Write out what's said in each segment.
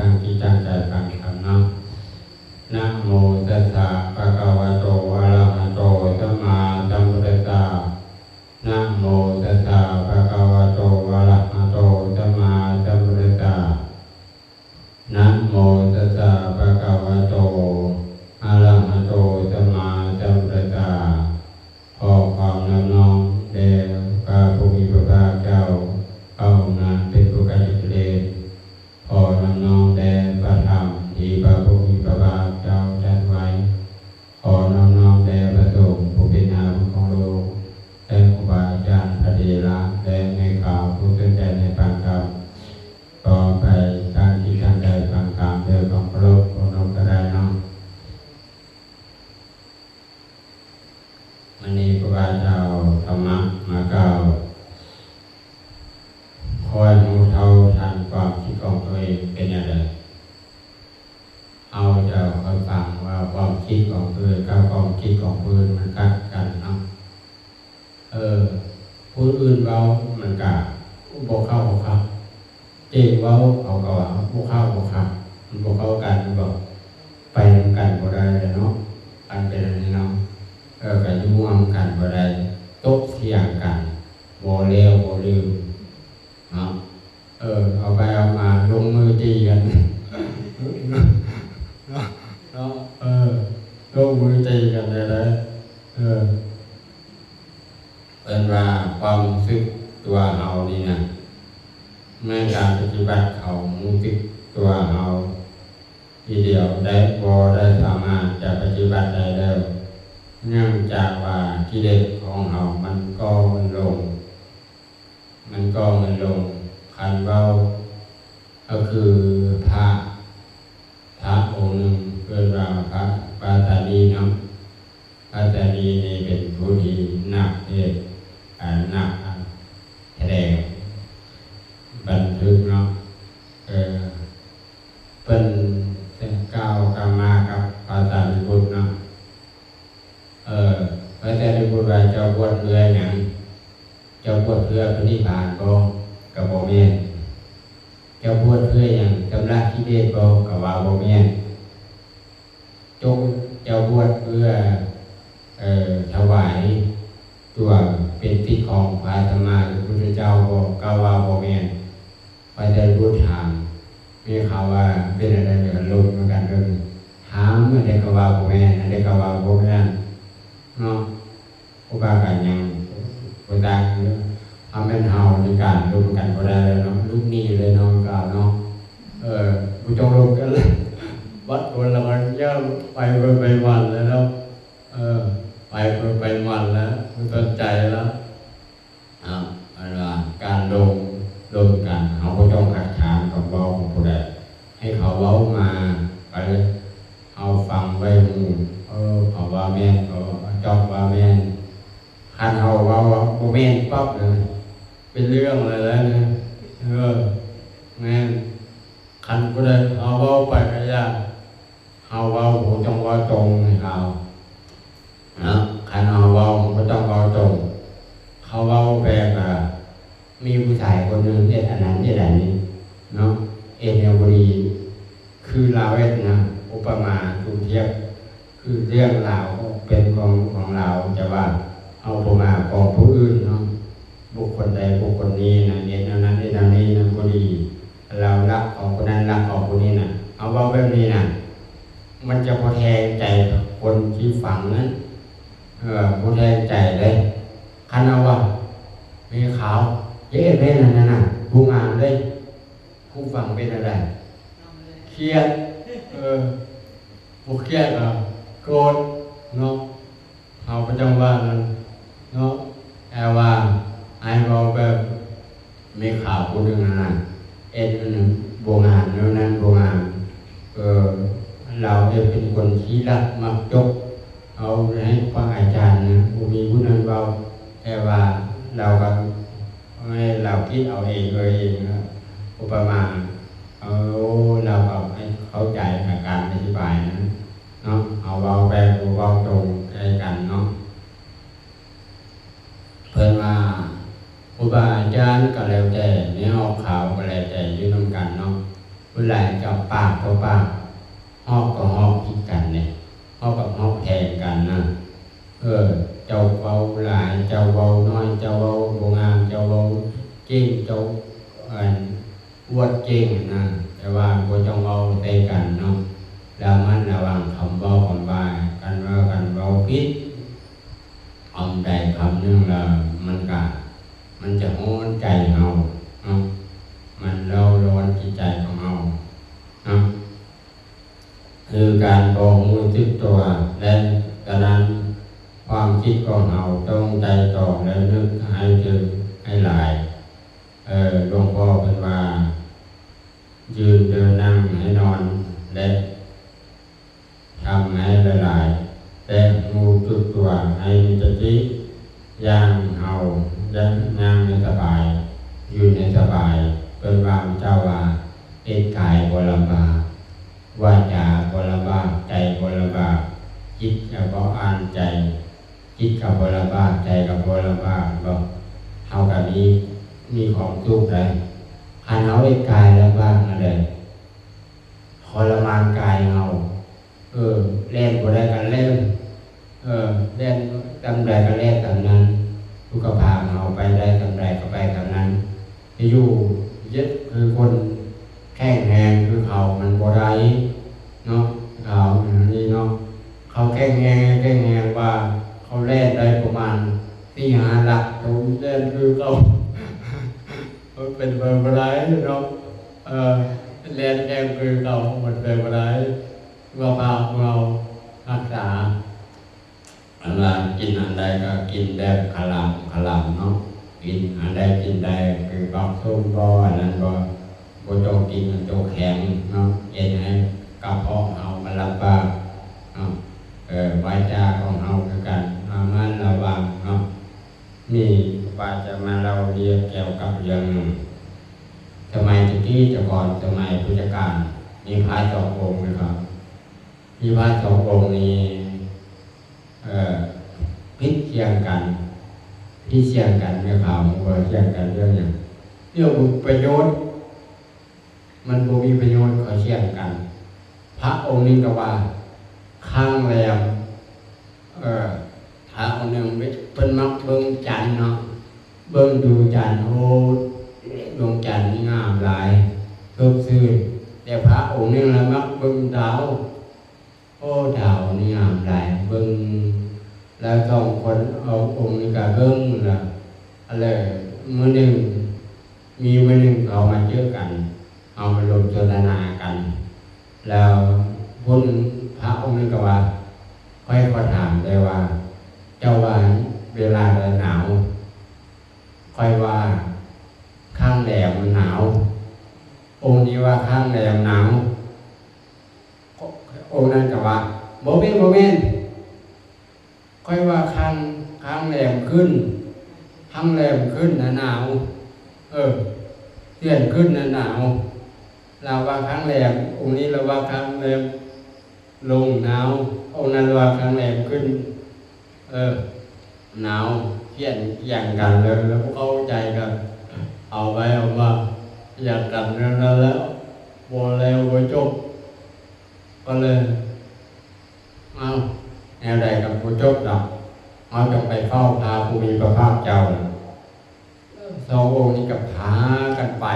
ຕັ້ງຈິດຕັ້ງໃຈຟັງທຳເນາະ. ນະໂມຕັດສະ ພະຄະວະໂຕ ອະລະຫະໂຕ ສຳມາສຳພຸດທັດສະ. ນະໂມຕັດສະ ພະຄະວະໂຕ ອະລະຫະໂຕ ສຳມາສຳພຸດທັດສະ. ນະໂມຕັດສະ ພະຄະວະໂຕ ອະລະຫະໂຕ ສຳມາສຳພຸດທັດສະ. ຂໍຄວາມນອບນ້ອມແດ່ພະຜູ້ມີພະພາກເຈົ້າ ພະອົງນັ້ນເປັນຜູ້ໄກຈາກກິເລດ. ຂໍນອບນ້ອມແດ່ພະທຳທີ່ພະຜູ້ມີພະພາກເຈົ້າຕລັດໄວ້. ຂໍນອບນ້ອມແດ່ພະສົງຜູ້ເປັນຍາບຸດຂອງໂລກ ແລະ ຄູບາອາຈານ ພະເຖລະ ແລະ ແມ່ຂາວຜູ້ສົນໃຈໃນຟັງທຳ. ຕໍ່ໄປຕັ້ງຈິດຕັ້ງໃຈຟັງທຳດ້ວຍຄວາມເຄົາລົບເຄົານອບກໍໄດ້ເນາະ. ມື້ນີ້ຄູບາເຈົ້າທຳມະມາກ່າວ ຄອຍຮູ້ເທົ່າທັນຄວາມຄິດຂອງຕົວເອງເປັນຢ່າງໃດ? ເຮົາຈະຄ່ອຍຟັງວ່າຄວາມຄິດຂອງຕົວເອງກັບຄວາມຄິດຂອງຜູ້ອື່ນມັນຂັດກັນເນາະ. ເອີ ຜູ້ອື່ນເວົ້າມັນກະບໍ່ເຂົ້າບໍ່ຄາ ເອງເວົ້າເຂົາກໍວ່າບໍ່ເຂົ້າບໍ່ຄາ ມັນບໍ່ເຂົ້າກັນ ມັນບໍ່ໄປນຳກັນບໍ່ໄດ້ແຫຼະເນາະ. ອັນເປັນອັນນີ້ເນາະ ເອີ ກໍຢູ່ຮ່ວມກັນບໍ່ໄດ້ ຕົກຖຽງກັນ ບໍ່ແລ້ວບໍ່ລືມເນາະ. ເອີ ເອົາໄປເອົາມາລົງມືຕີກັນເນາະ ເອີ ລົງມືຕີກັນແທ້ໆ. ເອີ ເອີ້ນວ່າຄວາມຮູ້ສຶກຕົວເຮົານີ້ນະ ໃນການປະຕິບັດເຂົາຮູ້ສຶກຕົວເຮົາທີດຽວໄດ້ ບໍ່ໄດ້ສາມາດຈະປະຕິບັດໄດ້ແລ້ວ ເນື່ອງຈາກວ່າກິເລດຂອງເຮົາມັນກໍ່ມັນລົງ ມັນກໍ່ມັນລົງ. ຄັນເວົ້າກໍຄືພະ ພະອົງໜຶ່ງເອີ້ນວ່າພະປາຕານີເນາະ. ພະປາຕານີນີ້ເປັນຜູ້ທີ່ນັກເທດ ອາ ນັກສະແດງບັນທຶກເນາະ. ເອີ ເພິ່ນກ່າວກັບມາກັບພະສາລີບຸດເນາະ. ເອີ ພະສາລີບຸດວ່າ ເຈົ້າບວດເພື່ອຫຍັງ? ເຈົ້າບວດເພື່ອພະນິບພານບໍ? ກໍບໍ່ແມ່ນ. ເຈົ້າບວດເພື່ອຫຍັງ? ຊຳລະກິເລດບໍ? ກໍວ່າບໍ່ແມ່ນ. ຈົ່ງເຈົ້າບວດເພື່ອ ເອີ ຖວາຍຕົວເປັນສິດຂອງພະສຳມາສຳພຸດທະເຈົ້າບໍ? ກໍວ່າບໍ່ແມ່ນ. ພະສາລີບຸດຖາມແມ່ຂາວວ່າ ເປັນອັນໃດ ລົມນຳກັນເບິ່ງ ຖາມອັນໃດກໍວ່າບໍ່ແມ່ນ ອັນໃດກໍວ່າບໍ່ແມ່ນເນາະ. ຄູບາກໍຍັງບໍ່ຕ່າງ ຖ້າແມ່ນເຮົາໃນການລົມກັນບໍ່ໄດ້ແລ້ວເນາະ ລຸກໜີເລີຍເນາະ ກ່າວເນາະ. ເອີ ບໍ່ຕ້ອງລົມກັນແລ້ວ ບັດຄົນລະມັນຍາມໄປເບິ່ງໄປມັນແລ້ວເນາະ. ເອີ ໄປເບິ່ງໄປມັນແລ້ວ ບໍ່ສົນໃຈແລ້ວ. ເນາະ ອັນວ່າການລົມ ລົມກັນ ເຮົາບໍ່ຕ້ອງຄັດຄ້ານຄຳເວົ້າຂອງຜູ້ໃດ ໃຫ້ເຂົາເວົ້າມາ ໄປ ເຮົາຟັງໄວ້ຫູ ເອີ ເຂົາວ່າແມ່ນ ເຂົາຈອບວ່າແມ່ນ. ຄັນເຮົາເວົ້າວ່າບໍ່ແມ່ນປັບເລີຍ ເປັນເລື່ອງເລີຍນະ. ເອີ ແມ່ນ ຄັນຜູ້ໃດເຮົາເວົ້າໄປກໍຢ່າ ເຮົາເວົ້າບໍ່ຕ້ອງເວົ້າຕົງໃຫ້ເຂົາເນາະ. ຄັນເຮົາເວົ້າບໍ່ຕ້ອງເວົ້າຕົງ ເຂົາເວົ້າແປວ່າ ມີຜູ້ຊາຍຄົນໜຶ່ງເຮັດອັນນັ້ນເຮັດອັນນີ້ເນາະ ເຮັດແນວບໍ່ດີ ຄືລາວເຮັດນະ. ອຸປະມາ ປຽບທຽບ ຄືເລື່ອງລາວເປັນຂອງ ຂອງລາວ ແຕ່ວ່າເຮົາອຸປະມາຂອງຜູ້ອື່ນເນາະ. ບຸກຄົນໃດບຸກຄົນນີ້ນະ ເຮັດແນວນັ້ນເຮັດແນວນີ້ນະ ບໍ່ດີ ລາວລັກຂອງຜູ້ນັ້ນລັກຂອງຜູ້ນີ້ນະ. ເຮົາເວົ້າແບບນີ້ນະ ມັນຈະບໍ່ແທງໃຈຄົນທີ່ຟັງນັ້ນ ເອີ ບໍ່ແທງໃຈເດ້. ຄັນເຮົາວ່າ ແມ່ຂາວ ຢ່າເຮັດແບບນັ້ນນະ ບໍ່ງາມເດ້. ຜູ້ຟັງເປັນແນວໃດ? ຄຽດ ເອີ ບໍ່ຄຽດກໍໂກດເນາະ. ເຮົາກໍຈັ່ງວ່ານັ້ນເນາະ ແຕ່ວ່າໃຫ້ເວົ້າແບບແມ່ຂາວຜູ້ໜຶ່ງຫັ້ນນະ ເຮັດອັນນັ້ນບໍ່ງາມ ແນວນັ້ນບໍ່ງາມ. ເອີ ລາວເຮັດເປັນຄົນຂີ້ລັກມັກຈົກ ເອົາໃຫ້ພະອາຈານນະ ບໍ່ມີຜູ້ນັ້ນເວົ້າ ແຕ່ວ່າລາວກໍ ໃຫ້ລາວຄິດເອົາເອງເອີເອງ ອຸປະມາ ເອົາ ລາວກໍໃຫ້ເຂົ້າໃຈໃນການອະທິບາຍນັ້ນເນາະ. ເຮົາເວົ້າແບບບໍ່ເວົ້າຕົງໃສ່ກັນເນາະ. ເພິ່ນວ່າຄູບາອາຈານກໍແລ້ວແຕ່ ແມ່ອອກຂ່າວກໍແລ້ວແຕ່ ຢູ່ນຳກັນເນາະ. ຫຼາຍກັບປາກຕໍ່ປາກ ຮອບກໍຮອບຜິດກັນເດ້ ຮອບກັບຮອບແພງກັນນະ. ເອີ ເຈົ້າເວົ້າຫຼາຍ ເຈົ້າເວົ້າໜ້ອຍ ເຈົ້າເວົ້າບໍ່ງາມ ເຈົ້າເວົ້າເກັ່ງ ເຈົ້າ ອັນ ອວດເກັ່ງນະ ແຕ່ວ່າບໍ່ຕ້ອງເວົ້າໃສ່ກັນເນາະ. ລະມັດລະວັງຄຳເວົ້າຄຳວ່າ ຄັນວ່າກັນເວົ້າຜິດຄຳໃດຄຳໜຶ່ງລະ ມັນກະ ມັນຈະຮ້ອນໃຈເຮົາເນາະ ມັນເລົ້າຮ້ອນຈິດໃຈຂອງເຮົາເນາະ ຄືການບໍ່ຮູ້ສຶກຕົວ ແລະ ສະນັ້ນ ຄວາມຄິດຂອງເຮົາຕ້ອງໄຕ່ຕອງ ແລະ ນຶກໃຫ້ເຖິງໃຫ້ຫຼາຍ. ເອີ ຫຼວງພໍ່ເພິ່ນວ່າ ຢືນເດີນນັ່ງໃຫ້ນອນ ແລະ ທຳໃຫ້ຫຼາຍໆ ແລະ ຮູ້ສຶກຕົວໃຫ້ມີສະຕິ ຢ່າງເຮົາ ຢ່າງ ຍ່າງໃຫ້ສະບາຍ ຢືນໃຫ້ສະບາຍ. ເພິ່ນວ່າ ພະເຈົ້າວ່າ ເຮັດກາຍບໍ່ລຳບາກ ວາຈາບໍ່ລຳບາກ ໃຈບໍ່ລຳບາກ ຈິດກໍບໍ່ອ່ານໃຈ ຈິດກໍບໍ່ລຳບາກ ໃຈກໍບໍ່ລຳບາກ ເນາະ. ເຮົາກໍມີ ມີຄວາມສຸກໄດ໋ ຄັນເຮົາເຮັດກາຍລຳບາກນັ້ນແຫຼະ ທໍລະມານກາຍເຮົາ. ເອີ ແລ່ນບໍ່ໄດ້ກໍແລ່ນ ເອີ ແລ່ນສ່ຳໃດກໍແລ່ນສ່ຳນັ້ນ ສຸຂະພາບເຮົາໄປໄດ້ສ່ຳໃດກໍໄປສ່ຳນັ້ນ. ຈະຢູ່ເຢັດຄືຄົນແຂງແຮງຄືເຂົາມັນບໍ່ໄດ້ເນາະ. ເຂົານີ້ເນາະ ເຂົາແຂງແຮງ ແຂງແຮງວ່າເຂົາແລ່ນໄດ້ປະມານສີ່ຫ້າຫຼັກ ໂຕແລ່ນຄືເກົ່າ ມັນເປັນໄປບໍ່ໄດ້ເນາະ. ເອີ ແລ່ນແຂງຄືເກົ່າ ມັນເປັນໄປບໍ່ໄດ້. ສຸຂະພາບຂອງເຮົາຮັກສາ ອັນວ່າກິນອັນໃດກໍກິນແບບຂະຫຼຳຂະຫຼຳເນາະ ກິນອັນໃດກິນໄດ້ ຄືຜັກສົ້ມບໍ ອັນນັ້ນບໍ ບໍ່ຕ້ອງກິນອັນໂຕແຂງເນາະ ເຮັດໃຫ້ກະເພາະເຮົາມັນລຳບາກເນາະ. ເອີ ວາຈາຂອງເຮົາຄືກັນ ລະມັດລະວັງເນາະ. ນີ້ວ່າຈະມາເລົ່າລຽນກ່ຽວກັບເລື່ອງໜຶ່ງ ສະໄໝແຕ່ກີ້ແຕ່ກ່ອນ ສະໄໝພຸດທະການ ມີພະສອງອົງນະຄັບ ມີພະສອງອົງນີ້ ເອີ ຜິດຖຽງກັນ ຜິດຖຽງກັນ ແມ່ຂາວ ວ່າຖຽງກັນເລື່ອງຫຍັງ? ເລື່ອງປະໂຫຍດ ມັນບໍ່ມີປະໂຫຍດ ເຂົາຖຽງກັນ. ພະອົງໜຶ່ງກໍວ່າ ຂ້າງແຫຼມ ເອີ ພະອົງໜຶ່ງເພິ່ນມັກເບິ່ງຈັນເນາະ ເບິ່ງດູຈັນ ໂອ້ ດວງຈັນນີ້ງາມຫຼາຍ ສົດຊື່ນ. ແຕ່ພະອົງໜຶ່ງລະມັກເບິ່ງດາວ ໂອ້ ດາວນີ້ງາມຫຼາຍ ເບິ່ງ ແລ້ວສອງຄົນເອົາອົງນີ້ກະເບິ່ງລະ ລະມື້ໜຶ່ງ ມີມື້ໜຶ່ງເຂົາມາເຈີກັນ ເຮົາມາລົມສົນທະນາກັນ ແລ້ວຜູ້ໜຶ່ງ ພະອົງໜຶ່ງກໍວ່າ ຂ້ອຍຂໍຖາມແດ່ວ່າ ເຈົ້າວ່າເວລາໃດໜາວ? ຂ້ອຍວ່າຂ້າງແຫຼມມັນໜາວ. ອົງນີ້ວ່າຂ້າງແຫຼມໜາວ. ອົງນັ້ນກໍວ່າ ບໍ່ແມ່ນ ບໍ່ແມ່ນ ຂ້ອຍວ່າຂ້າງ ຂ້າງແຫຼມຂຶ້ນ ຂ້າງແຫຼມຂຶ້ນນະໜາວ. ເອີ ເຂື່ອນຂຶ້ນນະໜາວ. ລາວວ່າຂ້າງແຫຼມ ອົງນີ້ລາວວ່າຂ້າງແຫຼມລົງໜາວ ອົງນັ້ນວ່າຂ້າງແຫຼມຂຶ້ນ ເອີ ໜາວ. ຂຽນຂຽງກັນແລ້ວ ແລ້ວບໍ່ເຂົ້າໃຈກັນ ເອົາໄປເອົາມາຂຽງກັນແນວນັ້ນແລ້ວ ບໍ່ແລ້ວບໍ່ຈົບ. ກໍເລີຍ ເອົ້າ ແນວໃດກໍບໍ່ຈົບດອກ ເຮົາຕ້ອງໄປເຝົ້າພະຜູ້ມີພະພາກເຈົ້າ. ສອງອົງນີ້ກໍພາກັນໄປ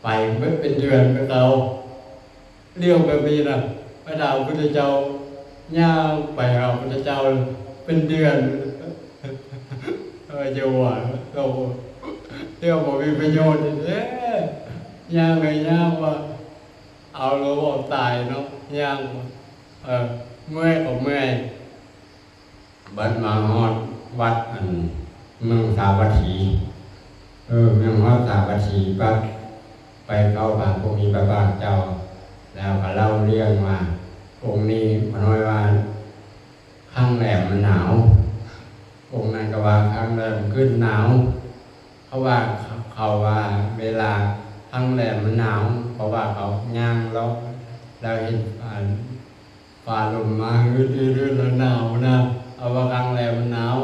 ໄປເບິດເປັນເດືອນຄືເກົ່າ. ເລື່ອງແບບນີ້ນະ ໄປຖາມພຸດທະເຈົ້າ ຍ່າງໄປຫາພຸດທະເຈົ້າເປັນເດືອນ. ເອີ ເຈົ້າວ່າ ເຈົ້າ ເຈົ້າບໍ່ມີປະໂຫຍດເດ້ ຍ່າງໄປຍ່າງມາ ເອົາໂລເອົາຕາຍເນາະ ຍ່າງ ເອີ ເມື່ອຍກໍເມື່ອຍ. ບັດມາຮອດວັດອັນເມືອງສາວັດຖີ ເອີ ເມືອງ ຮອດສາວັດຖີປັບ ໄປເຝົ້າພະຜູ້ມີພະພາກເຈົ້າ ແລ້ວກໍເລົ່າເລື່ອງວ່າ ອົງນີ້ ພະນ້ອຍວ່າຂ້າງແຫຼມມັນໜາວ ອົງນັ້ນກໍວ່າຂ້າງແຫຼມຂຶ້ນໜາວ. ເຂົາວ່າ ເຂົາວ່າເວລາຂ້າງແຫຼມມັນໜາວ ເພາະວ່າເຂົາຍ່າງເລາະ ແລ້ວເຫັນ ອາ ຟ້າລົມມາ ຮືດໆ ແລ້ວໜາວນະ ເອົາວ່າຂ້າງແຫຼມມັນໜາວ.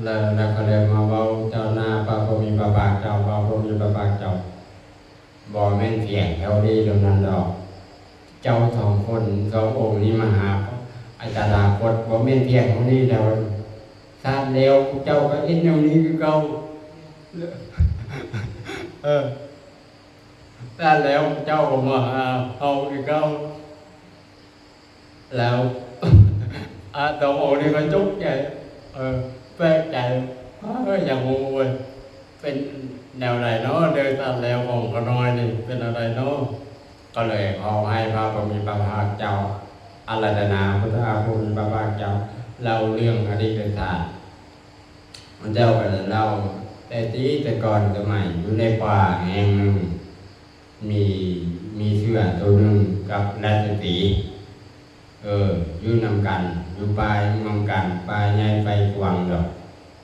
ແລ້ວ ແລ້ວກໍເລີຍມາເວົ້າຕໍ່ໜ້າພະຜູ້ມີພະພາກເຈົ້າ ພະຜູ້ມີພະພາກເຈົ້າ ບໍ່ແມ່ນພຽງເທົ່ານີ້ເທົ່ານັ້ນດອກ. ເຈົ້າສອງຄົນ ສອງອົງນີ້ມາຫາອາຈານດາກົດ ບໍ່ແມ່ນພຽງເທົ່ານີ້ແລ້ວ. ຊາດແລ້ວພວກເຈົ້າກໍເຮັດແນວນີ້ຄືເກົ່າ. ເອີ ຊາດແລ້ວເຈົ້າກໍມາຫາເຮົາຄືເກົ່າ. ແລ້ວ ອາ ສອງອົງນີ້ກໍຕົກໃຈ ເອີ ແປກໃຈ ເອີ ຢາກຮູ້ເວີຍ ເປັນແນວໃດເນາະ ເດີຊາດແລ້ວຂອງຂ້ານ້ອຍນີ້ເປັນແນວໃດເນາະ. ກໍເລີຍຂໍໃຫ້ພະຜູ້ມີພະພາກເຈົ້າ ອາລາທະນາພຸດທະເຈົ້າຜູ້ມີພະພາກເຈົ້າ ເລົ່າເລື່ອງອະດີດຊາດ. ພະເຈົ້າກໍເລີຍເລົ່າ ແຕ່ທີ່ແຕ່ກ່ອນສະໄໝຢູ່ໃນປ່າແຫ່ງໜຶ່ງ ມີ ມີເສືອໂຕໜຶ່ງກັບລາຊະສີ ເອີ ຢູ່ນຳກັນ ຢູ່ປ່ານຳກັນ ປ່າໃຫຍ່ໄພກວ້າງດອກ.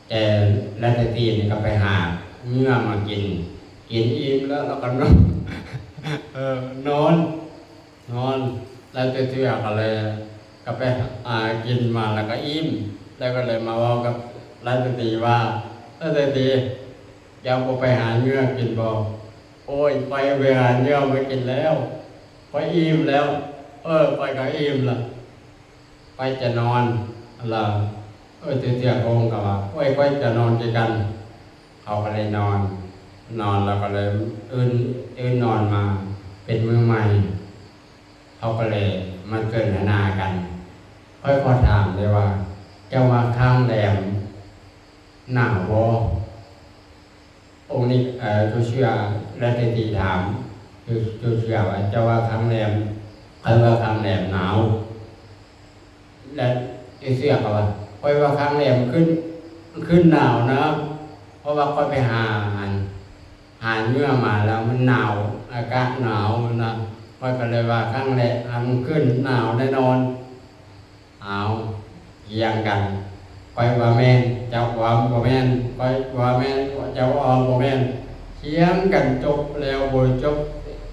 ແຕ່ລາຊະສີນີ້ກໍໄປຫາເຫຍື່ອມາກິນ ກິນອີ່ມແລ້ວ ແລ້ວກໍນອນ ເອີ ນອນ ນອນ. ລາຊະເສືອກໍເລີຍ ກໍໄປຫາກິນມາແລ້ວກໍອີ່ມ ແລ້ວກໍເລີຍມາເວົ້າກັບລາຊະສີວ່າ ລາຊະສີ ເຈົ້າບໍ່ໄປຫາເຫຍື່ອກິນບໍ່? ໂອ້ຍ ຂ້ອຍໄປຫາເຫຍື່ອມາກິນແລ້ວ ຂ້ອຍອີ່ມແລ້ວ ເອີ ຂ້ອຍກໍອີ່ມລະ ຂ້ອຍຈະນອນລະ. ເອີ ເສືອໂຄງກໍວ່າ ໂອ້ຍ ຂ້ອຍຈະນອນຄືກັນ. ເຂົາກໍເລີຍນອນ ນອນແລ້ວກໍເລີຍຕື່ນ ຕື່ນນອນມາເປັນມື້ໃໝ່ ເຂົາກໍເລີຍມາສົນທະນາກັນ. ຂ້ອຍຂໍຖາມແດ່ວ່າ ເຈົ້າວ່າຂ້າງແຫຼມໜາວບໍ່? ອົງນີ້ ເອີ ໂຈເຊຍ ລາຊະສີຖາມ ໂຈ ໂຈເຊຍວ່າ ເຈົ້າວ່າຂ້າງແຫຼມ? ຂ້ອຍວ່າຂ້າງແຫຼມໜາວ. ແລະ ເອເຊຍກໍວ່າ ຂ້ອຍວ່າຂ້າງແຫຼມຂຶ້ນ ຂຶ້ນໜາວນະ ເພາະວ່າຂ້ອຍໄປຫາ ຫາເຫຍື່ອມາແລ້ວມັນໜາວ ອາກາດໜາວນະ ຂ້ອຍກໍເລີຍວ່າຂ້າງແຫຼມ ມັນຂຶ້ນໜາວແນ່ນອນ. ອ້າວ ຖຽງກັນ ຂ້ອຍວ່າແມ່ນ ເຈົ້າວ່າບໍ່ແມ່ນ ຂ້ອຍວ່າແມ່ນ ເຈົ້າວ່າບໍ່ແມ່ນ ຖຽງກັນຈົບແລ້ວບໍ່ຈົບ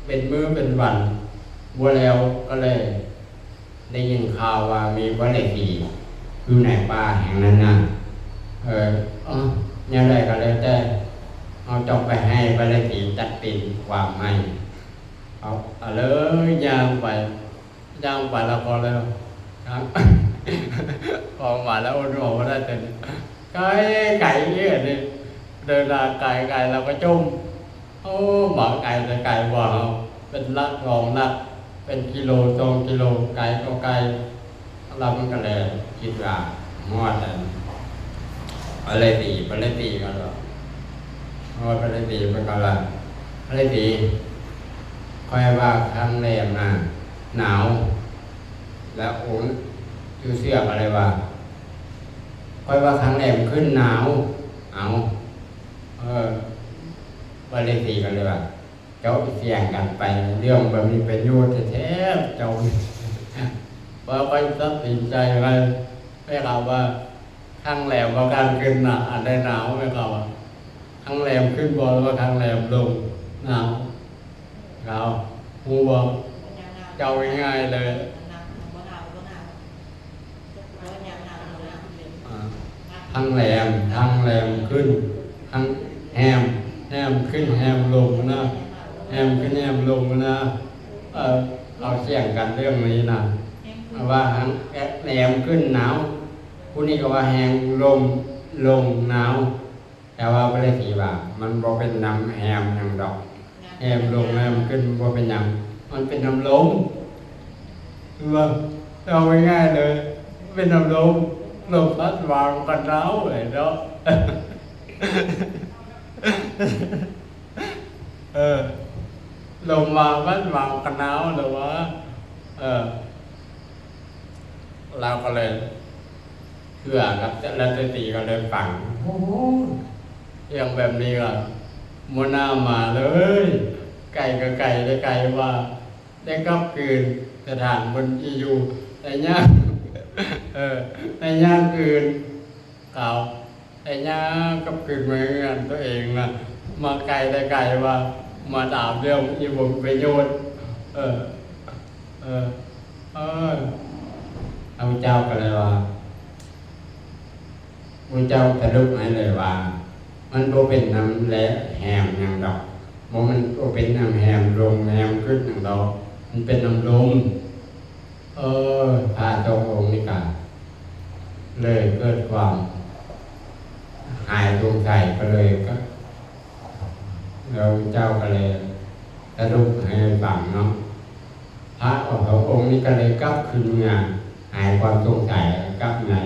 ເປັນມື້ເປັນວັນບໍ່ແລ້ວ ກໍເລີຍ ໄດ້ຍິນຂ່າວວ່າມີພະລາຊະສີຢູ່ໃນປ່າແຫ່ງນັ້ນນະ. ເອີ ເອີ ແນວໃດກໍແລ້ວແຕ່ ເຮົາຕ້ອງໄປໃຫ້ພະລາຊະສີຕັດສິນຄວາມໃຫ້. ເອົາ ເອົາເລີຍ ຍ່າງໄປ ຍ່າງໄປແລ້ວພໍແລ້ວ ອອກມາແລ້ວອົດບໍ່ໄດ້ ແຕ່ໄກ ໄກເອີ ເດີນທາງໄກ ໄກແລ້ວກໍຈົມ. ໂອ້ ມາໄກແຕ່ໄກວ່າເຮົາ ເປັນຫຼັກສອງຫຼັກ ເປັນກິໂລສອງກິໂລ ໄກກໍໄກ ລະມັນກໍແລ່ນ ຄິດວ່າຮອດອັນ ພະລາຊະສີ ພະລາຊະສີກໍວ່າ ຮອດພະລາຊະສີ ເພິ່ນກໍວ່າ ພະລາຊະສີ ຂ້ອຍວ່າຂ້າງແຫຼມນະໜາວ. ແລ້ວອົງໂຈເຊຍກໍເລີຍວ່າ ຂ້ອຍວ່າຂ້າງແຫຼມຂຶ້ນໜາວ. ເອົາ ເອີ ພະລາຊະສີກໍເລີຍວ່າ ເຈົ້າຖຽງກັນໄປ ເລື່ອງບໍ່ມີປະໂຫຍດແທ້ໆ ເຈົ້າ. ພໍຂ້ອຍຕັດສິນໃຈໄວ້ ແມ່ເຂົາວ່າ ຂ້າງແຫຼມວ່າຂ້າງຂຶ້ນນະ ອັນໃດໜາວ? ແມ່ເຂົາວ່າ ຂ້າງແຫຼມຂຶ້ນບໍ່ ຫຼືວ່າຂ້າງແຫຼມລົງໜາວ? ເຂົາ ຮູ້ບໍ່? ເຈົ້າງ່າຍໆເລີຍ ອາ ທັງແຫຼມ ທັງແຫຼມຂຶ້ນ ທັງແຮມ ແຮມຂຶ້ນແຮມລົງນະ ແຮມຂຶ້ນແຮມລົງນະ. ເອີ ເຂົາຖຽງກັນເລື່ອງນີ້ນະ ວ່າແຮມ ແຮມຂຶ້ນໜາວ ຜູ້ນີ້ກໍວ່າແຮມລົງ ລົງໜາວ. ແຕ່ວ່າພະລາຊະສີວ່າ ມັນບໍ່ເປັນນຳແຮມຫຍັງດອກ ແຮມລົງແຮມຂຶ້ນບໍ່ເປັນຫຍັງ ມັນເປັນນຳລົມ. ຄືວ່າເອົາງ່າຍໆເລີຍ ເປັນນຳລົມ ລົມພັດຫວາມັນກໍໜາວເລີຍເນາະ. ເອີ ລົມຫວາມັນຫວາມັນກໍໜາວແລ້ວວ່າ ເອີ ລາວກໍເລີຍ ເຄືອກັບລາຊະສີກໍເລີຍຟັງ ໂອ້ໂຫ ເລື່ອງແບບນີ້ກໍບໍ່ໜ້າມາເລີຍ ໄກກໍໄກ ໄດ້ໄກວ່າ ໄດ້ກັບຄືນສະຖານບ່ອນທີ່ຢູ່ ໄດ້ຍ່າງ ເອີ ໄດ້ຍ່າງຄືນ ເຂົາ ໄດ້ຍ່າງກັບຄືນມາເຮືອນຕົວເອງນະ ມາໄກໄດ້ໄກວ່າ ມາຖາມເລື່ອງທີ່ບໍ່ມີປະໂຫຍດ. ເອີ ເອີ ເອີ ພະພຸດທະເຈົ້າກໍເລີຍວ່າ ພະພຸດທະເຈົ້າສະຫຼຸບໃຫ້ເລີຍວ່າ ມັນບໍ່ເປັນນຳແລະແຮມຫຍັງດອກ ບໍ່ແມ່ນ ບໍ່ເປັນນ້ຳແຮມລົງແຮມຂຶ້ນຫຍັງດອກ ມັນເປັນນ້ຳລົມ. ເອີ ພະສອງອົງນີ້ກະເລີຍເກີດຄວາມຫາຍສົງໄສ ກໍເລີຍ ກໍ ແລ້ວເຈົ້າກໍເລີຍສະຫຼຸບໃຫ້ຟັງເນາະ. ພະສອງອົງນີ້ກໍເລີຍກັບຄືນເມືອ ຫາຍຄວາມສົງໄສ ກັບມາ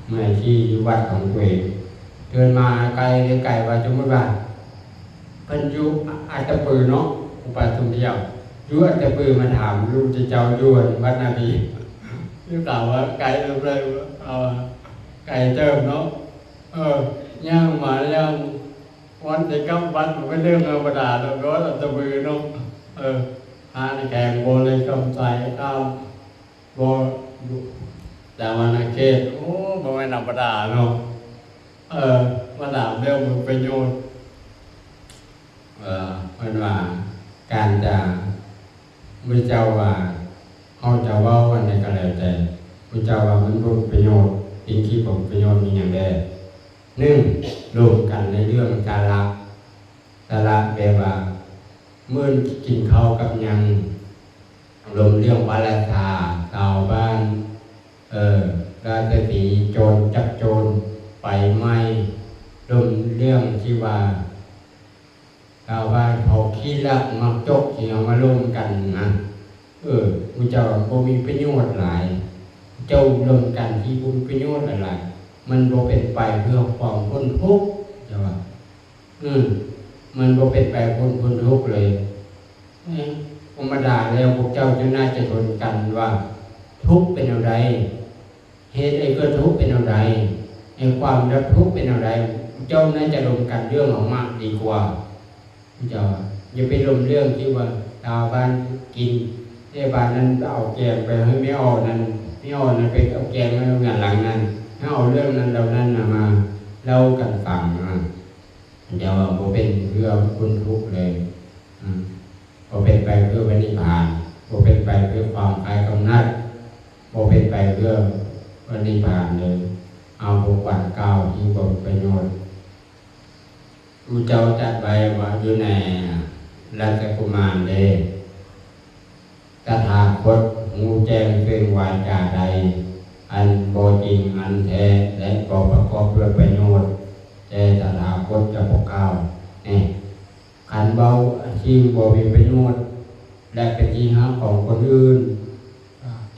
ເມືອທີ່ຢູ່ວັດຂອງຕົວເອງ. ເດີນມາໄກ ໄກວ່າ ສົມມຸດວ່າ ເພິ່ນຢູ່ອັດຕະປືເນາະ ຄູບາສົມເດັດຢູ່ອັດຕະປື ມາຖາມພະພຸດທະເຈົ້າຢູ່ວັດນາດີ ຢູ່ການວ່າໄກເລີຍ ເອົາ ໄກເຕີບເນາະ. ເອີ ຍ່າງມາ ຍ່າງ ວັນຊິກັບວັດ ມັນເປັນເລື່ອງທຳມະດາເນາະ ເພາະວ່າອັດຕະປືເນາະ. ເອີ ຫາແຂງບໍ່ເລີຍຄຳໃສ ຕາມ ບໍ່ ແຕ່ວ່ານາເຂດ ໂອ້ ບໍ່ແມ່ນທຳມະດາເນາະ. ເອີ ມາຖາມເລື່ອງຜົນປະໂຫຍດ ເອີ ເພິ່ນວ່າການຈະ ພະເຈົ້າວ່າ ເຮົາຈະເວົ້າອັນໃດກໍແລ້ວແຕ່ ພະເຈົ້າວ່າມັນບໍ່ມີປະໂຫຍດ. ສິ່ງທີ່ບໍ່ມີປະໂຫຍດມີຫຍັງແດ່? ໜຶ່ງ ລົມກັນໃນເລື່ອງສາລະ ສາລະແປວ່າ ມື້ກິນເຂົ້າກັບຫຍັງ ລົມເລື່ອງພະລາຊາ ຊາວບ້ານ ເອີ ລາຊະສີ ໂຈນຈັບໂຈນ ໄຟໄໝ້ ລົມເລື່ອງທີ່ວ່າ ຊາວບ້ານເຂົາຂີ້ລັກມັກຈົກ ທີ່ເຮົາມາລົມກັນນະ. ເອີ ໝູ່ເຈົ້າບໍ່ມີປະໂຫຍດຫຼາຍ ເຈົ້າລົມກັນທີ່ບໍ່ມີປະໂຫຍດຫຼາຍ ມັນບໍ່ເປັນໄປເພື່ອຄວາມພົ້ນທຸກ ເຈົ້າວ່າ. ເອີ ມັນບໍ່ເປັນໄປເພື່ອຄວາມພົ້ນທຸກເລີຍ. ເອີ ທຳມະດາແລ້ວພວກເຈົ້າຈະໜ້າຈະທົນກັນວ່າທຸກເປັນແນວໃດ ເຫດໃຫ້ເກີດທຸກເປັນແນວໃດ ໃຫ້ຄວາມດັບທຸກເປັນແນວໃດ ເຈົ້າໜ້າຈະລົມກັນເລື່ອງເອົາມາກດີກວ່າ. ເຈົ້າ ຢ່າໄປລົມເລື່ອງທີ່ວ່າຊາວບ້ານກິນ ແຕ່ບ້ານນັ້ນເອົາແກງໄປໃຫ້ແມ່ອອກນັ້ນ ແມ່ອອກນັ້ນໄປເອົາແກງມາເຮືອນຫຼັງນັ້ນ ໃຫ້ເອົາເລື່ອງນັ້ນເຫຼົ່ານັ້ນນະມາເລົ່າກັນຟັງນະ. ເຈົ້າວ່າບໍ່ເປັນເພື່ອພົ້ນທຸກເລີຍ ອາ ບໍ່ເປັນໄປເພື່ອພະນິບພານ ບໍ່ເປັນໄປເພື່ອຄວາມຄາຍກຳໜັດ ບໍ່ເປັນໄປເພື່ອພະນິບພານເລີຍ. ເອົາ ບໍ່ຄວນກ່າວທີ່ບໍ່ມີປະໂຫຍດ. ພະເຈົ້າຕັດໄວ້ວ່າຢູ່ໃນລາຊະກຸມານເດ້ ຕະຖາຄົດຮູ້ແຈ້ງເຊິ່ງວາຈາໃດ ອັນບໍ່ຈິງອັນແທ້ ແລະ ບໍ່ປະກອບດ້ວຍປະໂຫຍດ ແຕ່ຕະຖາຄົດຈະບໍ່ກ່າວ. ນີ້ ຄັນເວົ້າສິ່ງບໍ່ມີປະໂຫຍດ ແລະ ເປັນທີ່ຮັກຂອງຄົນອື່ນ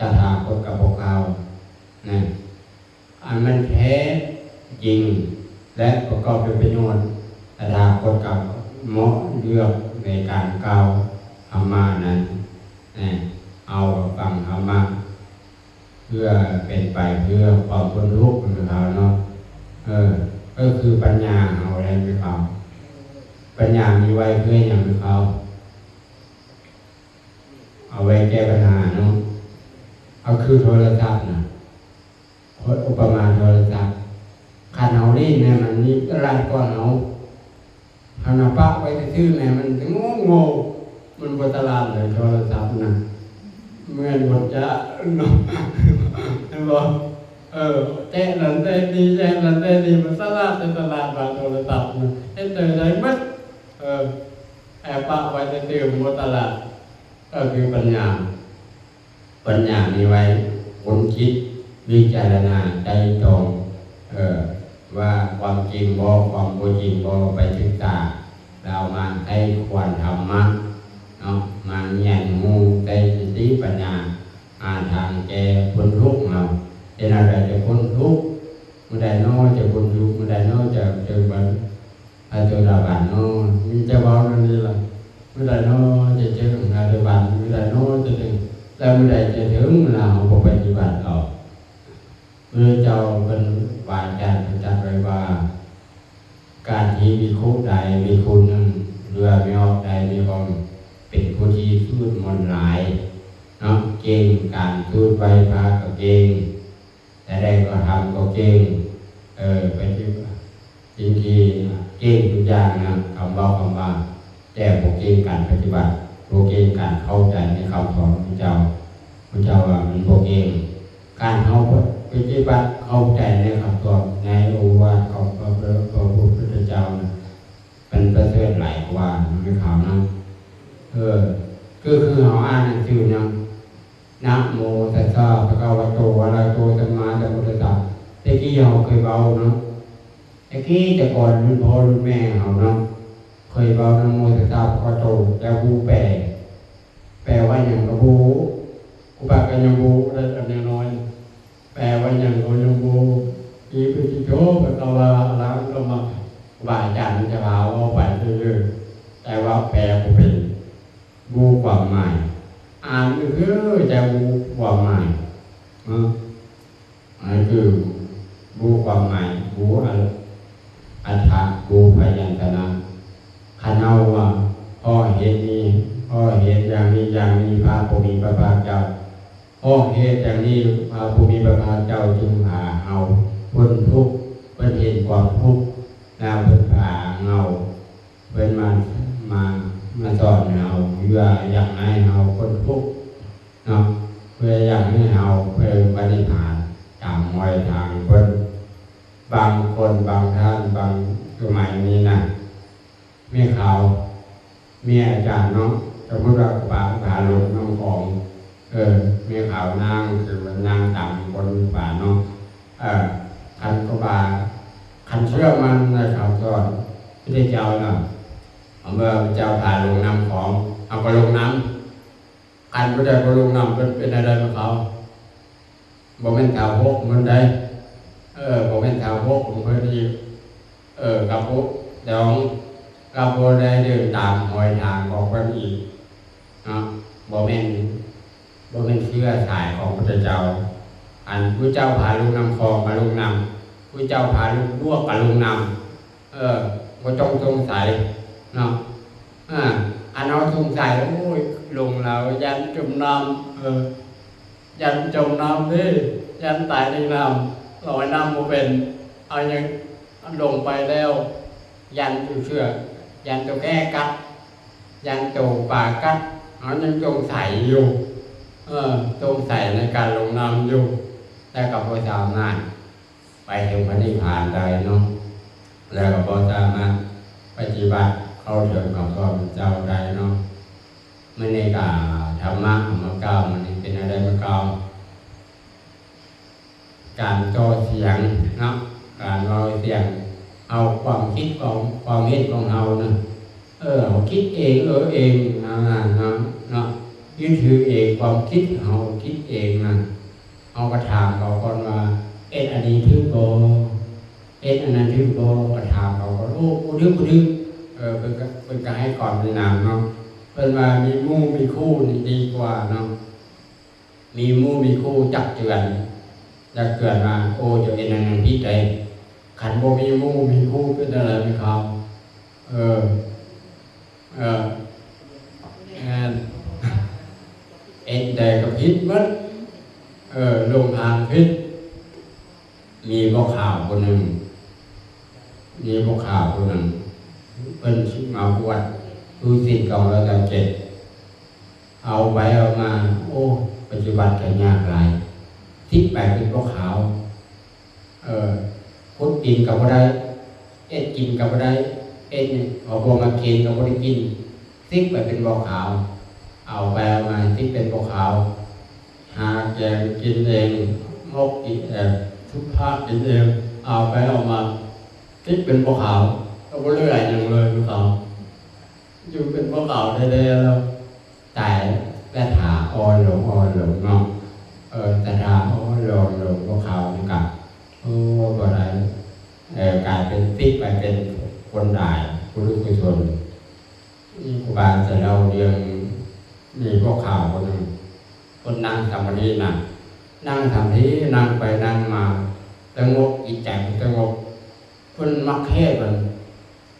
ຕະຖາຄົດກໍບໍ່ກ່າວນະ. ອັນມັນແທ້ຈິງ ແລະ ປະກອບດ້ວຍປະໂຫຍດ ຕະຖາຄົດກໍເໝາະເລືອກໃນການກ່າວທຳມະນັ້ນ. ເອົາຟັງທຳມະ ເພື່ອເປັນໄປເພື່ອຄວາມພົ້ນທຸກຂອງເຂົາເນາະ. ເອີ ກໍຄືປັນຍາເຮົາແຫຼະແມ່ເຖົ້າ. ປັນຍາມີໄວ້ເພື່ອຫຍັງແມ່ເຖົ້າ? ເອົາໄວ້ແກ້ບັນຫາເນາະ. ເອົາຄືໂທລະສັບນະ ຂ້ອຍອຸປະມາໂທລະສັບ ຄັນເຮົາຫຼິ້ນແມ່ນມັນມີຕະຫຼາດກວ່າເຮົາ ເຮົານະປະໄວ້ຊື່ໆ ແມ່ນມັນໂງ່ໆ ມັນບໍ່ຕະຫຼາດເລີຍໂທລະສັບນະ ແມ່ນບໍ່ຈະເນາະ ແມ່ນບໍ່? ເອີ ແຕະນັ້ນແຕະນີ້ ແຕະນັ້ນແຕະນີ້ ມັນຕະຫຼາດແຕ່ຕະຫຼາດວ່າໂທລະສັບນະ ເຮັດແນວໃດໝົດ. ເອີ ແອປະໄວ້ຊື່ໆ ບໍ່ຕະຫຼາດ ກໍຄືປັນຍາ ປັນຍາມີໄວ້ຄົ້ນຄິດ ວິຈາລະນາໄຕ່ຕອງ ເອີ ວ່າຄວາມຈິງບໍ່ ຄວາມບໍ່ຈິງບໍ່ ໄປສຶກສາ ແລ້ວມາໃຫ້ຄວນທຳມະເນາະ ມາຮຽນຮູ້ໃຊ້ສະຕິປັນຍາ ຫາທາງແກ້ພົ້ນທຸກເຮົາ. ເຮັດແນວໃດຈະພົ້ນທຸກ? ມື້ໃດນໍຈະພົ້ນທຸກ? ມື້ໃດນໍຈະເຖິງບັນ ພະໂສດາບັນເນາະ ມີແຕ່ເວົ້າແນວນີ້ລະ ມື້ໃດນໍຈະເຖິງພະໂສດາບັນ ມື້ໃດນໍຈະເຖິງ ແລ້ວມື້ໃດຈະເຖິງລະ ເຮົາບໍ່ປະຕິບັດເອົາ. ພະເຈົ້າເພິ່ນ ວາອາຈານເພິ່ນຕັດໄວ້ວ່າ ການທີ່ພິກຂຸໃດ ພິກຂຸໜຶ່ງ ຫຼືແມ່ອອກໃດ ມີຄວາມເປັນຜູ້ທີ່ສູດມົນຫຼາຍເນາະ ເກັ່ງ ການສູດໄຫວ້ພະກໍເກັ່ງ ແຕ່ໃດກໍທຳກໍເກັ່ງ ເອີ ໄປທີ່ ສິ່ງທີ່ເກັ່ງທຸກຢ່າງນະ ຄຳເວົ້າຄຳວ່າ ແຕ່ບໍ່ເກັ່ງການປະຕິບັດ ບໍ່ເກັ່ງການເຂົ້າໃຈໃນຄຳສອນຂອງພະເຈົ້າ. ພະເຈົ້າວ່າມັນບໍ່ເກັ່ງ ການເຮົາປະຕິບັດເຂົ້າໃຈໃນຄຳສອນ ໃນໂອວາດຂອງພະ ພະ ພະພຸດທະເຈົ້ານະ ມັນ ປະເສີດຫຼາຍກວ່າແມ່ຂາວນະ. ເອີ ຄື ຄືເຮົາອ່ານໜັງສືນະ ນະໂມຕັດສະ ພະຄະວະໂຕ ອະລະຫະໂຕ ສຳມາສຳພຸດທັດສະ. ແຕ່ກີ້ເຮົາເຄີຍເວົ້າເນາະ ແຕ່ກີ້ແຕ່ກ່ອນ ລຸ້ນພໍ່ລຸ້ນແມ່ເຮົາເນາະ ເຄີຍເວົ້ານະໂມຕັດສະ ພະຄະວະໂຕ ແຕ່ບໍ່ຮູ້ແປ ແປວ່າຫຍັງກໍບໍ່ຮູ້. ຄູບາກໍຍັງບໍ່ຮູ້ເລີຍ ຕອນຍັງນ້ອຍ ແປວ່າຫຍັງກໍຍັງບໍ່ຮູ້. ອິຕິປິໂສ ພະຄະວາ ອະລະຫັງ ສຳມາ ຄູບາອາຈານມັນຈະພາເວົ້າໄປຊື່ໆ ແຕ່ວ່າແປບໍ່ເປັນ ບໍ່ຮູ້ຄວາມໝາຍ. ອ່ານຊື່ໆ ແຕ່ບໍ່ຮູ້ຄວາມໝາຍເນາະ. ອັນນັ້ນຄືບໍ່ຮູ້ຄວາມໝາຍ ບໍ່ຮູ້ອັດ ອັດຖະ ບໍ່ຮູ້ພະຍັນຕະນະ. ຄັນເຮົາວ່າ ເພາະເຫດນີ້ ເພາະເຫດຢ່າງນີ້ ຢ່າງນີ້ ພະຜູ້ມີພະພາກເຈົ້າ ເພາະເຫດຢ່າງນີ້ ພະຜູ້ມີພະພາກເຈົ້າຈຶ່ງພາເຮົາພົ້ນທຸກ. ເພິ່ນເຫັນຄວາມທຸກ ແລ້ວເພິ່ນພາເຮົາ ເພິ່ນມາ ມາ ມາສອນເຮົາ ເພື່ອຢາກໃຫ້ເຮົາພົ້ນທຸກເນາະ ເພື່ອຢາກໃຫ້ເຮົາໄປປະນິບພານຕາມຮອຍທາງເພິ່ນ. ບາງຄົນ ບາງທ່ານ ບາງສະໄໝນີ້ນະ ແມ່ຂາວ ແມ່ອາຈານເນາະ ສົມມຸດວ່າຄູບາພາລົງນ້ຳຂອງ ເອີ ແມ່ຂາວນາງຄືວ່ານາງຕາມບົນບາດເນາະ. ເອີ ຄັນຄູບາ ຄັນເຊື່ອໝັ້ນໃນຄຳສອນພຸດທະເຈົ້ານະ ເມື່ອພະເຈົ້າພາລົງນ້ຳຂອງ ເຮົາກໍລົງນຳ. ຄັນຜູ້ໃດບໍ່ລົງນຳ ເພິ່ນເປັນແນວໃດນຳເຂົາ? ບໍ່ແມ່ນຊາວຫົກເພິ່ນໃດ ເອີ ບໍ່ແມ່ນຊາວຫົກຂອງເພິ່ນອີກ ເອີ ກັບຜູ້ດອງ ກັບບໍ່ໄດ້ເດີນຕາມຮອຍທາງຂອງເພິ່ນອີກເນາະ. ບໍ່ແມ່ນ ບໍ່ແມ່ນເຊື້ອສາຍຂອງພຸດທະເຈົ້າ. ອັນຜູ້ເຈົ້າພາລົງນ້ຳຂອງກໍລົງນຳ ຜູ້ເຈົ້າພາລົງບວກກໍລົງນຳ ເອີ ບໍ່ຕ້ອງສົງໄສເນາະ. ອາ ຄັນເຮົາສົງໄສ ໂອ້ຍ ລົງແລ້ວຢ້ານຈົມນ້ຳ ເອີ ຢ້ານຈົມນ້ຳເດ້ ຢ້ານຕາຍໃນນ້ຳ ລອຍນ້ຳບໍ່ເປັນ ເຮົາຍັງລົງໄປແລ້ວ ຢ້ານໂຕເສືອ ຢ້ານໂຕແກ້ກັດ ຢ້ານໂຕປາກັດ ເຮົາຍັງສົງໄສຢູ່ ເອີ ສົງໄສໃນການລົງນ້ຳຢູ່ ແຕ່ກໍບໍ່ສາມາດ ໄປເຖິງພະນິບພານໄດ້ເນາະ ແລ້ວກໍບໍ່ສາມາດປະຕິບັດເຂົ້າເຖິງຄຳສອນພະເຈົ້າໄດ້ເນາະ. ມື້ນີ້ກໍທຳມະເອົາມາກ່າວ ມື້ນີ້ເປັນແນວໃດມາກ່າວ ການຕໍ່ສຽງເນາະ ການເວົ້າສຽງ ເອົາຄວາມຄິດຂອງ ຄວາມເຫັນຂອງເຮົານະ ເອີ ເຮົາຄິດເອງເອີເອງນະ ເນາະ ຍຶດຖືເອງ ຄວາມຄິດເຮົາຄິດເອງນະ. ເຮົາກໍຖາມເຂົາກ່ອນວ່າ ເຮັດອັນນີ້ຖືກບໍ່? ເຮັດອັນນັ້ນຖືກບໍ່? ກໍຖາມເຂົາກ່ອນ ໂອ້ ບໍ່ຖືກ ບໍ່ຖືກ ເອີ ເພິ່ນກໍ ເພິ່ນກໍໃຫ້ຄຳແນະນຳເນາະ ເພິ່ນວ່າມີໝູ່ມີຄູ່ນີ້ດີກວ່າເນາະ ມີໝູ່ມີຄູ່ຈັກເຕືອນ ຈັກເຕືອນວ່າ ໂອ້ ເຈົ້າເຮັດອັນນັ້ນຜິດເດ້. ຄັນບໍ່ມີໝູ່ມີຄູ່ເປັນຈັ່ງໃດແມ່ເຖົ້າ? ເອີ ເອີ ແມ່ນ ເຮັດໃດກໍຜິດໝົດ ເອີ ຫຼົງທາງຜິດ. ມີພໍ່ຂາວຄົນໜຶ່ງ ມີພໍ່ຂາວຄົນໜຶ່ງ ເພິ່ນມາບວດ ຖືສິນສອງຮ້ອຍຊາວເຈັດ ເອົາໄປເອົາມາ ໂອ້ ປະຕິບັດກໍຍາກຫຼາຍ ສິກໄປເປັນພໍ່ຂາວ ເອີ ຂຸດດິນກໍບໍ່ໄດ້ ເຮັດກິນກໍບໍ່ໄດ້ ເຮັດຫຍັງ ເອົາບໍ່ມາກິນກໍບໍ່ໄດ້ກິນ ສິກໄປເປັນພໍ່ຂາວ ເອົາໄປເອົາມາສິກເປັນພໍ່ຂາວ ຫາແກງກິນເອງ ໝົກກິນເອງ ສຸພາກິນເອງ ເອົາໄປເອົາມາ ຕິດເປັນພໍ່ຂາວ ກໍບໍ່ເຫຼືອຫຍັງເລີຍ ພໍ່ຂາວ ຢູ່ເປັນພໍ່ຂາວແທ້ໆ ແລ້ວ ຕາຍ ສະຖາອ່ອນລົງ ອ່ອນລົງເນາະ ເອີ ສະຖາອ່ອນລົງ ອ່ອນລົງ ພໍ່ຂາວນີ້ກະ ໂອ້ ບໍ່ໄດ້ ເອີ ກາຍເປັນຕິດໄປເປັນຄົນຕາຍ ບຸລຸກຸສົນ. ນີ້ຄູບາຈະເລົ່າເລື່ອງ ມີພວກຂ່າວຄົນໜຶ່ງ ເພິ່ນນັ່ງສະມາທິນະ ນັ່ງສະມາທິ ນັ່ງໄປນັ່ງມາ ສະຫງົບ ຈິດໃຈເພິ່ນສະຫງົບ ເພິ່ນມັກເທດ ເພິ່ນ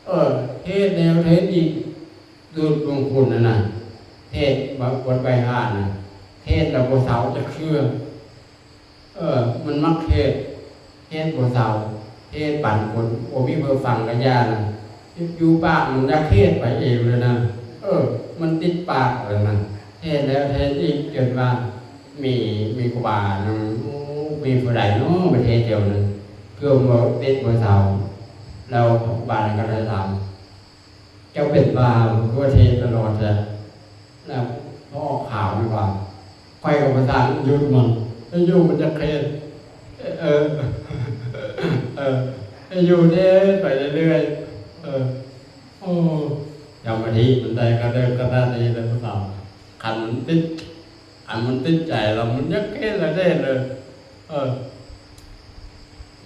ເອີ ເທດແນວເທດອີກ ສູດມຸງຄຸນຫັ້ນນະ ເທດວັດໄວພະນະ ເທດແລ້ວບໍ່ເຊົາຈັກເທື່ອ. ເອີ ມັນມັກເທດ ເທດບໍ່ເຊົາ ເທດປັນຄົນບໍ່ມີເພິ່ນຟັງກະຢ່ານະ ຢູ່ປາກມັນຢາກເທດໄປເອງເລີຍນະ ເອີ ມັນຕິດປາກເລີຍນະ ເທດແລ້ວເທດອີກ ຈົນວ່າມີ ມີຄູບາໜຶ່ງ ໂອ້ ມີຜູ້ໃດເນາະ ໄປເທດດຽວໜຶ່ງ ເກືອບບໍ່ເທດບໍ່ເຊົາ ແລ້ວຄູບານັ້ນກະໄດ້ຖາມ ເຈົ້າເປັນບ້າ ຕົວເທດຕະຫຼອດແທ້. ແລ້ວພໍອອກຂ່າວນີ້ວ່າ ຂ້ອຍກໍປະສານຢຸດມັນ ແລ້ວຢູ່ມັນຈະເຄດ ເອີ ເອີ ຢູ່ເດ້ໄປເລື້ອຍໆ ເອີ ໂອ້ ຢ່າມາທີ່ມັນໄດ້ກະເດີກະດານນີ້ເດີຜູ້ສາວ ຄັນມັນຕິດ ອັນມັນຕິດໃຈແລ້ວ ມັນຢາກເຄດລະເດ້ເລີຍ ເອີ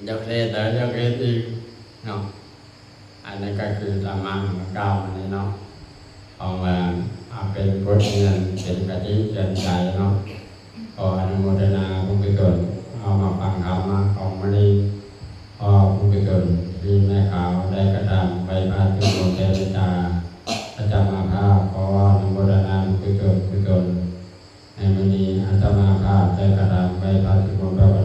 ຢາກເຄດແລ້ວຢາກເຄດອີກເນາະ. ອັນນີ້ກໍຄືທຳມະມາກ່າວມານີ້ເນາະ ເພາະວ່າເອົາເປັນບົດຮຽນ ເປັນຄະຕິເຕືອນໃຈເນາະ. ຂໍອະນຸໂມທະນາບຸນກຸສົນ ເຮົາມາຟັງທຳມະຂອງມື້ນີ້ ຂໍບຸນກຸສົນທີ່ແມ່ຂາວໄດ້ກະທຳໄວ້ພາດສວດມົນແຜ່ເມດຕາ ອາດຕະມາພາບ ຂໍອະນຸໂມທະນາບຸນກຸສົນ ກຸສົນ ໃນມື້ນີ້ອາດຕະມາພາບໄດ້ກະທຳໄວ້ພາດສວດມົນ